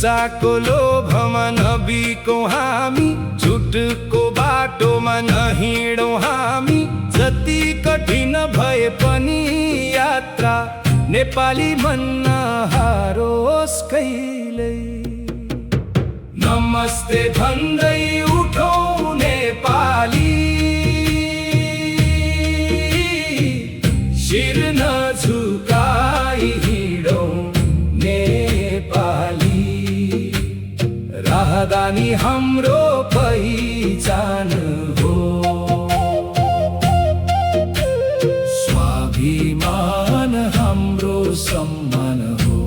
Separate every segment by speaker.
Speaker 1: पैसाको लोभमा नबिकौँ हामी, झुटको बाटोमा नहिँडौँ हामी। जति कठिन भए पनि यात्रा, नेपाली मन नहारोस् कहिल्यै। नमस्ते भन्दै उठौँ नेपाली, शिर नझुकाई हिँडौँ नेपाली। राहदानी हाम्रो पहिचान हो, स्वाभिमान हाम्रो सम्मान हो।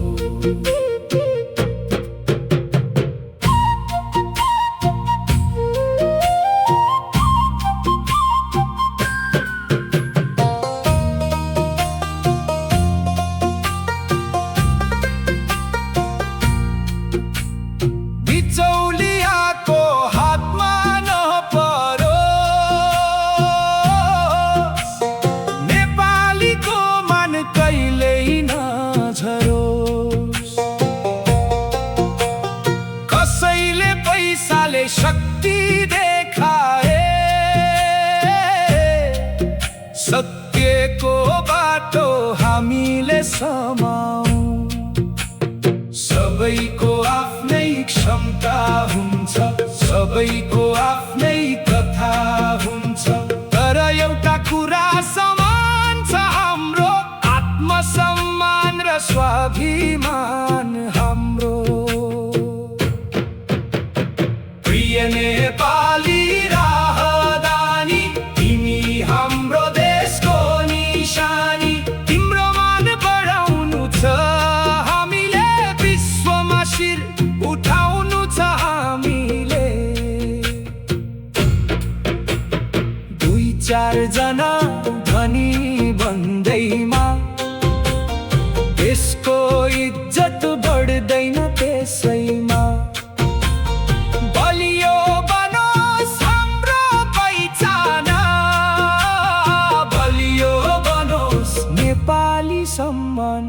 Speaker 1: बिचौलियाको हातमा नपरोस्, नेपालीको मन कहिल्यै नझरोस्। कसैले पैसाले शक्ति देखाए, सत्यको बाटो हामीले समाऊ। सबैको आफ्नै क्षमता हुन्छ, सबैको आफ्नै कथा हुन्छ, तर एउटा कुरा समान छ हाम्रो, आत्मसम्मान र स्वाभिमान हाम्रो। प्रिय नेपाली राहदानी, तिमी हाम्रो देशको निशानी। तिम्रो मान बढाउनु छ हामीले, विश्वमा शिर उठाउनु छ हामीले। दुई चार जना धनी भन्दैमा देशको इज्जत बढ्दैन त्यसैमा। बलियो बनोस् हाम्रो पहिचान, बलियो बनोस् नेपाली सम्मान।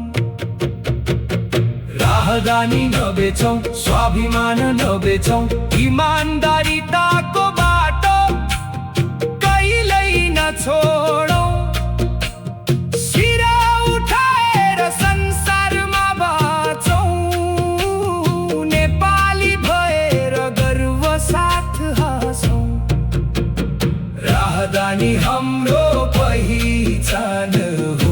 Speaker 1: राहदानी नबेचौँ, स्वाभिमान नबेचौँ, इमानदारिताको बाटो कहिल्यै नछोडौँ। शिर उठाएर संसारमा बाँचौँ, नेपाली भएर गर्व साथ हाँसौँ। राहदानी हाम्रो पहिचान हो,